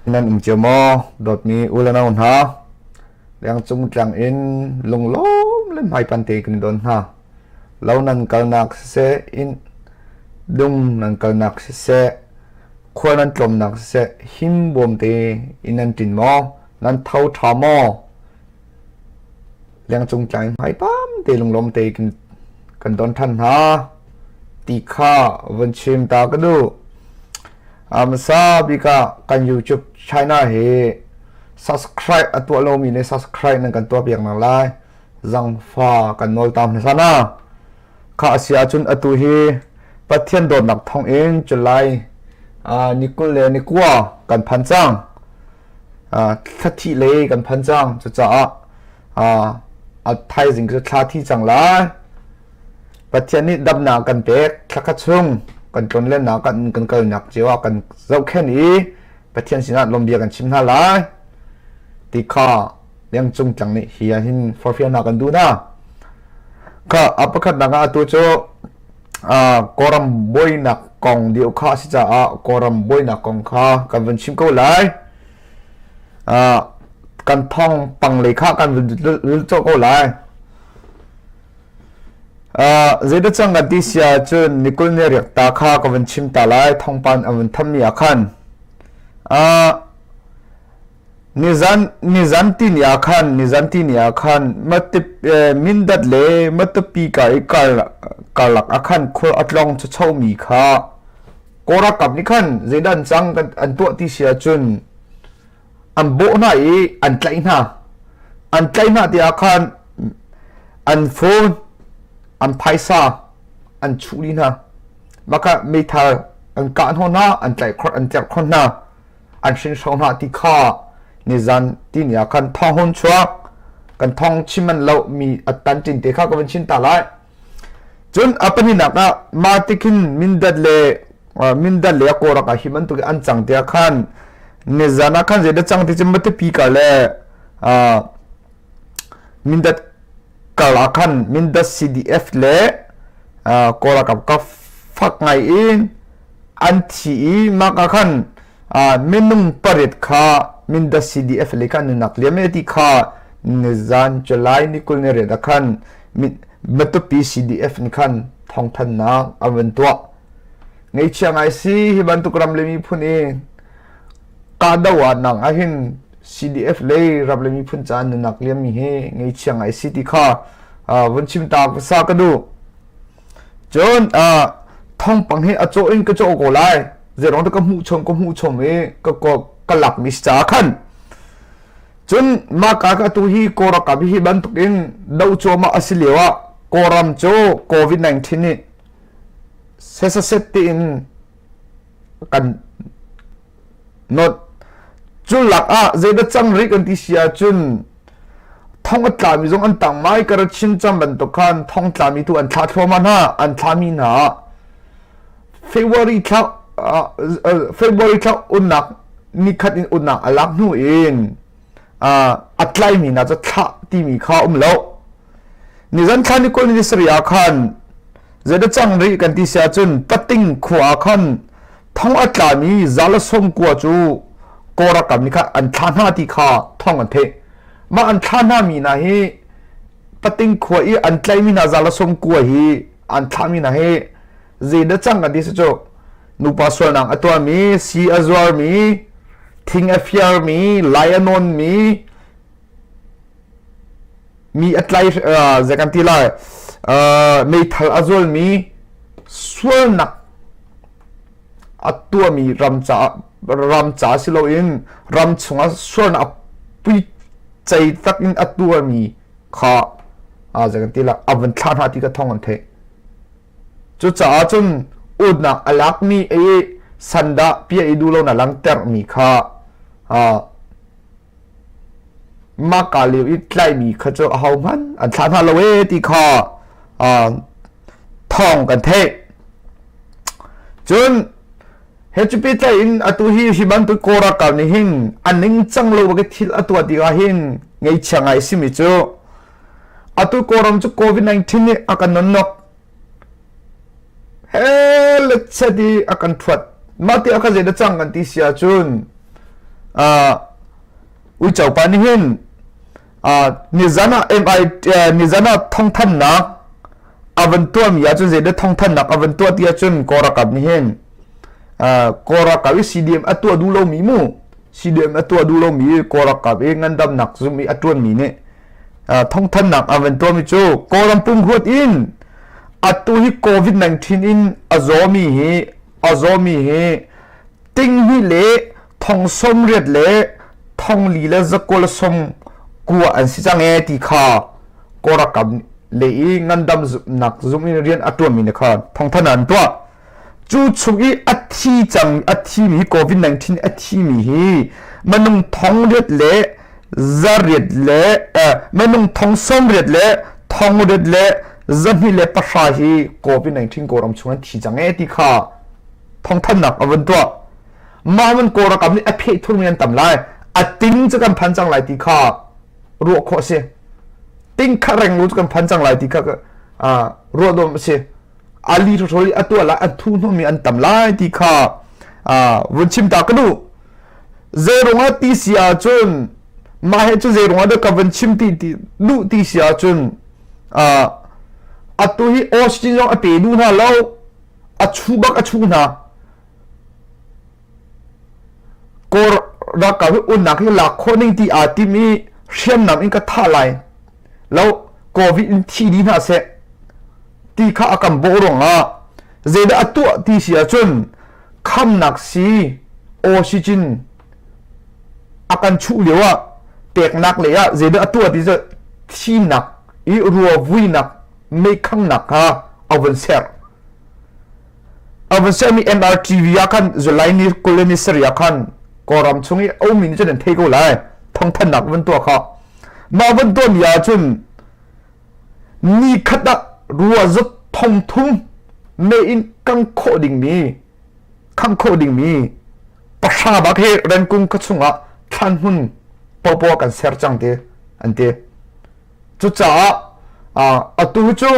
Nan um cio maw? Dawtmi u le nau hna, lengcung tlang in lunglawm le hmaipan te kan don hna. Lo nan kalnak siseh, inn dum nan kalnak siseh, khua nan tlawmnak siseh, himbawm te in nan ṭin maw? Nan tho ṭha maw? Lengcung tlang in hmaipam te lunglawm te kan don ṭhan hna ti kha vun chim ta ka duh. Hmasa bik ah kan YouTube channel hi subscribe a tuah lomi nih subscribe nan kan tuah piak nak lai. Zangfa kan nawl ta hmasa na. Kha a si ahcun atu hi Pathian dawtnak thawng in July ni 29 kan phan cang. Thla thih lei kan phan cang. Cucaah a thaizing cu thla thi cang lai. Pathian nih damnak kan pek. Thla khat chung kan tlonlennak kan kan kalnak cio ah kan zohkhenh i Pathian sinah lawmbia kan chim hna lai ti kha lengcung tlang nih hi ah hin forhfialnak kan duh hna. Kha a pakhatnak ah atu cu Kawlram buainak kong deuh kha a si caah Kawlram buainak kong kha kan vun chim ko lai. Kan thawngpang lei kha kan vun lulcawh ko lai. Zeidah cang kan ti si ahcun ni 20 ni riak ta kha ka vun chim ta lai thawngpang an vun thammi ah khan. Nizan tini ah khan nizan tini ah khan Mindat le Matupi ka i karlak ah khan khur a tlong chachomi kha Kawl ralkap nih khan zeidah an cang an tuah ti si ahcun an bawh hna i an tlaih hna. An tlaih hna tiah khan an phone, an phaisa an chuh dih hna. Mah kha meithal an kah hnawh hna, an tlaih an tlerhkhawnh hna. An hrinhro hna ti kha nizan tini ah khan thawng hun chuak kan thawng chim an lo mi a tan ṭin te kha ka van chin ta lai. Cun a pahnihnak ah mah tikhin Mindat le Mindat le a kawrak ah hi bantuk an cang tiah khan nizan ah khan zeidah cang ti cu Matupi kar le Mindat kar ah khan Mindat CDF le Kawlralkap ka fak ngai in an thi i mah ka khan minung pariat kha Mindat CDF le kha nunak liam e ti kha nizan July ni 28 ah khan Matupi CDF nih khan thawngthanhnak an van tuah. Ngaihchia ngai si hi bantuk ram le miphun i kahdoh ah nang ahhin CDF le ram le miphun ca nunak liammi hi ngaihchia ngai si ti kha vun chim ta sa ka duh. Cun thawngpang hi a cawh in ka cawh ko lai. Zeirong dah ka hmuh chom ka hmuh chom i ka ka lakmi si caah khan Cun mah ka ka tu hi Kawlralkap hi bantuk in do cuahmah a si lio ah Kawlram cu COVID-19 nih sesaset tiin kan not. Cu lak ah zeidah cang rih kan ti si ahcun thong a tlami zong an tang mai ka ra chin cang bantuk khan thong tlami tu an thlah thluahmah hna an thlami hna February thla February thla unnak nikhat in unnak a lak hnu in a tlaimi hna cu thlah timi kha um lo. Nizan thla ni 20 ni sarih ah khan zeidah cang rih kan ti si ahcun Pating khua ah khan thong a tlami zala 90 cu Kawl ralkap nih khan an thlah hna ti kha thong an theih. Mah an thlah hna mi hna hi Pating khua i an tlaimi hna zala 90 hi an thlahmi hna hi zeidah cang kan ti si cu nupa sualnak a tuahmi si a zuarmi thing a fiarmi lai a nawnmi mi a tlai zei kan ti lai meithal a zualmi sualnak a tuahmi ram ca ram ca si loin ram chungah sualnak a pui cei tak in a tuahmi kha zei kan ti lai a van thlah hna ti ka thong an theih. Cucaah cun utnak a lakmi i sandah piah i duh lonak langhtermi kha mahka lio i tlaihmi kha cu ahohmanh an thlah hna lo ee ti kha thawng kan theih. Cun he cu pehtlaih in atu hi hi bantuk Kawl ralkap nih hin a ningcang lo bak i thil a tuah tikah hin ngaihchia ngai a simi cu Atu Kawlram cu COVID-19 nih a kan nonnok. He let set i a kan thuat. Mah ti a ka zei da cang kan ti si ahcun. Uico pa nih hin nizan ah MI nizan ah thawngthanhnak a van tuahmi ahcun zeidah thawngthanhnak a van tuah ti ahcun Kawl ralkap nih hin Kawl ralkap i CDM a tuah duh lomi mu CDM a tuah duh lomi Kawl ralkap i ngandamnak zung i a ṭuanmi nih thawngthanhnak a van tuahmi cu Kawlram pumhuat in atu hi COVID-19 in a zawmi hi a zawmi hi tinghnih le thong 80 le thong li le zakua le sawm kua an si cang ee ti kha Kawlralkap le i ngandam nak zung in rian a ṭuanmi nih kha thawngthanh an tuah. Cu chung i a thi cang a thimi COVID-19 a thimi hi minung thong riat le zariat le minung thong 80 le thong riat le 210 hi COVID-19 Kawlram chung an thi cang ee ti kha thawngthanhnak a vun tuah. Mah man Kawlralkap nih a pheh thurmi an tam lai. A ting cu kan phan cang lai ti kha ruah khawh a si. Ting kha reng lu cu kan phan cang lai ti kha ruah dawm a si. Ali hrol i a tuah lai a thu hnawmi an tam lai ti kha vun chim ta ka duh. Zeirung ah ti si ahcun mah he cu zeirung ah dah ka vun chim ti ti duh ti si ahcun atu hi oxygen zong a pe duh hna lo a chu bak a chu hna Kawl ralkap hi unnak hi lak khawh ning ti aa tim i hriamnam in ka thah lai lo COVID in thi dih hna seh ti kha a kan bawh ruangah zeidah a tuah ti si ahcun khamnak sii oxygen a kan chuh lio ah peknak lei ah zeidah a tuah ti cu thinak i ruavuinak meikhanghnak kha a vun ser. A vun sermi MRTV ah khan July ni 20 le ni sarih ah khan Kawlram chung i a ummi nih cun an thei ko lai. Thawngthanhnak vun tuah kha. Mah vun tuahmi ahcun ni khat ah rua zat thong thum mei in kang khawh dingmi khangh khawh dingmi pahra bak hi Rengkung khua chungah thlan hmun popoh kan ser cang ti an ti. Cucaah atu cu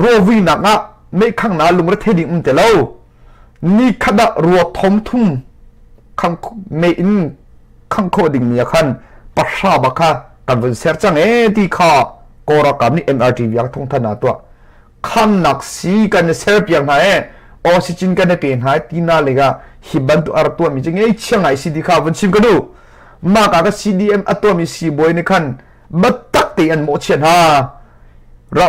rawvuinak ah meikhanghnak lungrethei ding um ti lo. Ni khat ah rua thom thum khang mei in khangh khawh dingmi ah khan pahra bak kha kan vun ser cang ee ti kha Kawl ralkap nih MRTV ah thawngthan ah tuah. Khamnak sii kan i serpiak hna ee oxygen kan i pe hna ti na le ka hi bantuk a rak tuahmi cu ngeichia ngai si ti kha vun chim ka duh. Mah ka ka CDM a tuahmi siibawi nih khan biatak tein an mawhchiat hna. Ra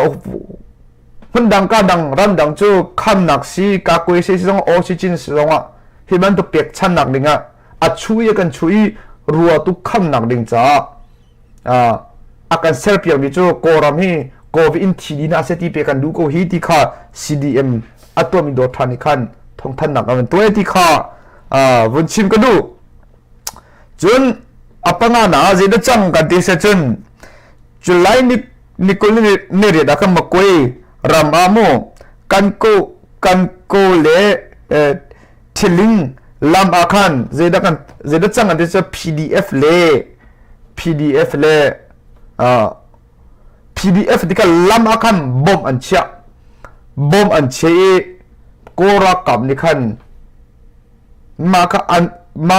hmundang ka dang ramdang cu khamnak si kakwe si zong oxygen si zong ah hi bantuk pekchannak ding ah a chu i kan chu i rua tu khamnak ding caah a kan serpiakmi cu Kawlram hi COVID in thi dih hna seh ti pe kan duh ko hi ti kha CDM a tuahmi dawt ṭhan nih khan thawngthanhnak a van tuah ti kha vun chim ka duh. Cun a panga na zeidah cang kan ti seh cun July ni ni kul ni riat ah khan Makwe ram ah mu kan ko kan ko le Thiling lam ah khan zeidah kan zeidah cang an ti cu PDF le PDF le uh, PDF ti kha lam ah khan bomb an chiah bomb an chiah i Kawl ralkap nih khan mah kha an ma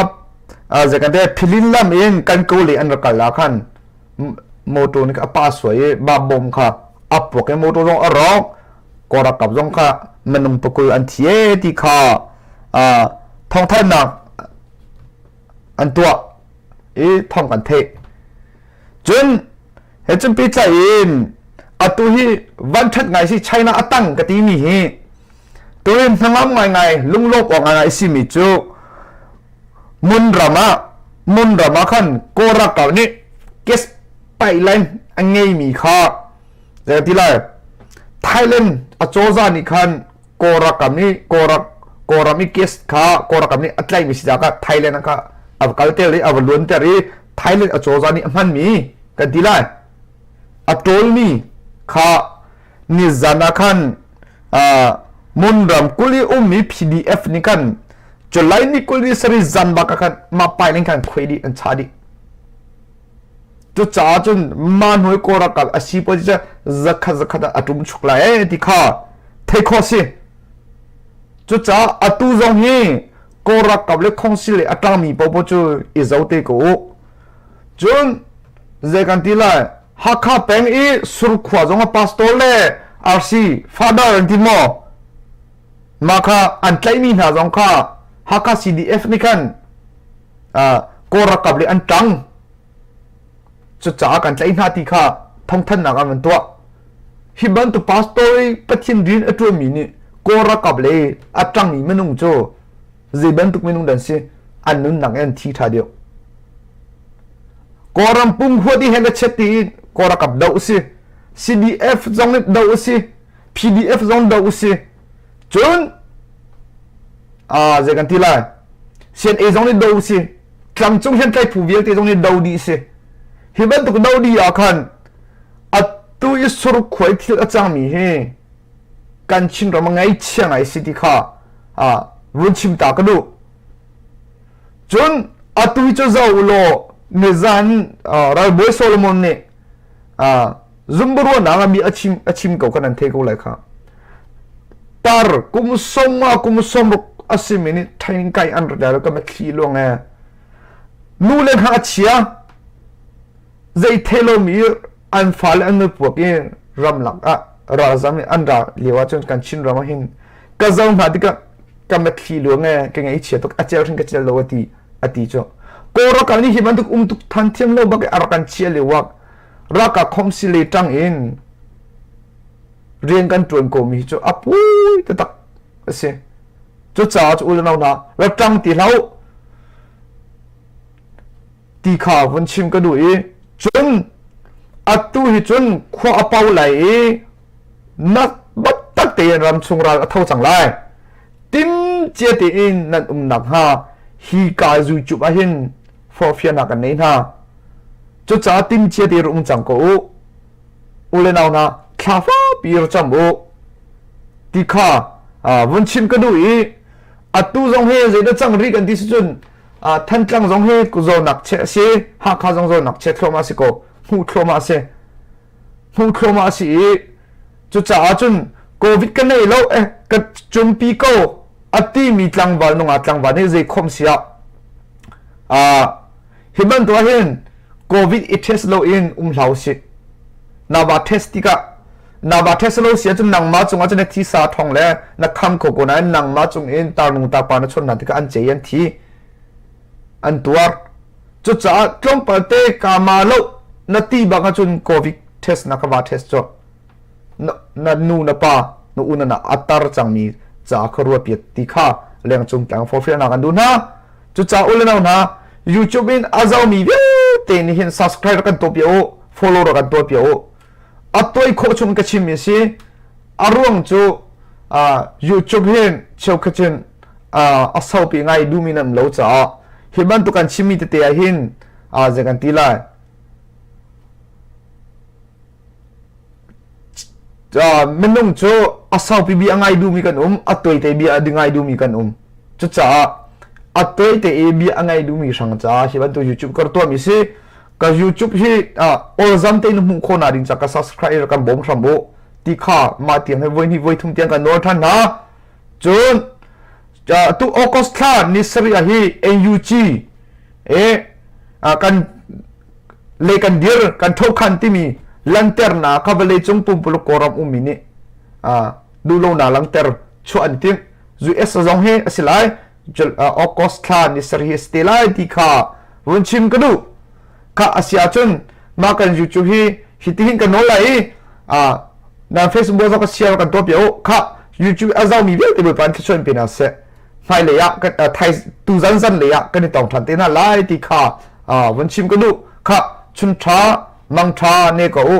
uh, zei kan te philin lam in kan ko le an rak kal ah khan motor nih a pa suai i ba bomb kha a puak i motor zong a rawk Kawl ralkap zong kha minung pakul an thi e ti kha thawngthanhnak an tuah i thawng kan theih. Cun he cun pehtlai in atu hi vanṭhat ngai si China a tang ka timi hi tuin hnangam ngaingai lunglawp awk ngaingai simi cu mun ram ah mun ram ah khan Kawl ralkap nih gas pipeline a ngeimi kha Zei ti lai Thailand acozah nih khan Kawlram i Kawlram i case kha Kawlram nih a tlaihmi si caah Thailand kha a va kalter i a va luanter i Thailand acozah nih a hmanmi kan ti lai a ṭawlmi kha nizan ah khan Mun ramkulh i ummi PDF nih khan July ni 27 zan bak ah khan mah piling khan khuai dih an chah dih. Cucaah cun mah hnu i Kawl ralkap a si paoh cu zakhat zakhat ah a ṭum chuk lai ee ti kha theih khawh si. Cucaah atu zong hi Kawl ralkap le khongsi le a ṭangmi paohpaoh cu i zo te ko u. Cun zei kan ti lai Hakha peng i Surkhua zong a pastor le RC father an ti maw mah kha an tlaihmi hna zong kha Hakha CDF nih khan Kawl ralkap le an ṭang cucaah kan tlaih hna ti kha thawngthanhnak an van tuah. Hi bantuk pastor i Pathian rian a ṭuanmi nih Kawl ralkap le a ṭangmi minung cu zei bantuk minung dan si an nunnak in an thi ṭha deuh. Kawlram pum huat i hen a chet ti Kawl ralkap doh si, CDF zong nih doh si, PDF zong doh si. Cun zei kan ti lai CNA zong nih doh si, tlangcung hriamtlai phu vialte zong nih do dih si. Hi bantuk do dih ah khan atu i surkhuai thil a cangmi hi kan Chinram a ngaihchia ngai si ti kha vun chim ta ka duh. Cun atu hi cu zoh u law nizan ralbawi Solomon nih zumburuahnak ah mi a chim a chim ko kan an thei ko lai kha. Tar kum sawm kum 60 a simi nih training kai an rat lai ka thli luang e. Nu le hna chia zei thei lomi an fale an nupuak i ramlak ah ralzam i an ra lio ahcun kan Chin ram ah hin ka zoh hna tikah ka mitthli luang e ka ngaihchia tuk a cel hrin ka cel lo ati ati cu Kawlrakan nih hi bantuk um tuk than thiam lo bak i a rak kan chia lio wak raka khom si le tang in rian kan tuan ko mi cu a pui taktak a si cucaah cu u le nau hna rak tang ti hlah ti kha vun chim ka duh i cun atu hi cun khua a pau lai i na taktak tein ram chung ral a tho cang lai tim cia tein nan um nakhnga hi ka YouTube ah hin forhfialnak kan nei hna cucaah tim cia te um cang ko u u le nau hna thla fapi ra cam u ti kha vun chim ka duh i atu zong hi zeidah cang rih kan ti si cun Thantlang zong hi zawnak cheh a si, Hakha zong zawnak cheh thluahmah a si ko, hmuh thluahmah a si. Hmuh thluahmah a si i cucaah cun COVID ka nei lo eh ka cumpi ko a timi tlangval nungak tlangval nih zei khom si ah hi bantuk ah hin COVID i test lo in um hlah usih. Na va test tikah na va test lo si ahcun nangmah cungah cun na thisa thong le na kham kho ko nain nangmah cung in tarnung tarpa na chawnh hna tikah an cei an thi an tuar cucaah tlawmpal te kama lo na ti bak ahcun covid test na ka va test cu na nu na pa na u na na atar cangmi ca kha ruat piat ti kha lengcung tlang forhfialnak an duh hna cucaah u le nau hna YouTube in a zomi vialte nih hin subscribe kan tuah piak u follow kan tuah piak u a toi khawh chung ka chimmi a si a ruang cu YouTube hin cheukhat cun a saupi ngai duhmi nan lo caah hi bantuk kan chimmi tete ah hin zei kan ti lai minung cu a saupi bia a ngai duhmi kan um a tuaite bia a ngai duhmi kan um cucaah a tuaite i bia a ngai duhmi hrang caah hi bantuk YouTube kar tuahmi si ka YouTube hi awlzam tein hmuh khawh nak ding ca ka subscribe kan bawm hram u ti kha mah tiang he voi hnih voi thum tiang kan nawl than hna cun tu August thla ni sarih ah hi NUG e kan le kan dir kan thokhan timi lanternak kha vawlei cung pumpuluk kawlram ummi nih duhlonak langter chuah an timh US zong hi a si lai August thla ni sarih a si te lai ti kha vun chim ka duh kha a si ahcun mah kan YouTube hi hitihin kan nawl lai i nan Facebook zong ka share kan tuah piak u kha YouTube a zomi vialte Bawipa in thluachuah in pe hna seh hmailei ah thai tu zan zan lei ah kan i tong ṭhan te hna lai ti kha vun chim ka duh kha chun ṭha mang ṭha ne ko u.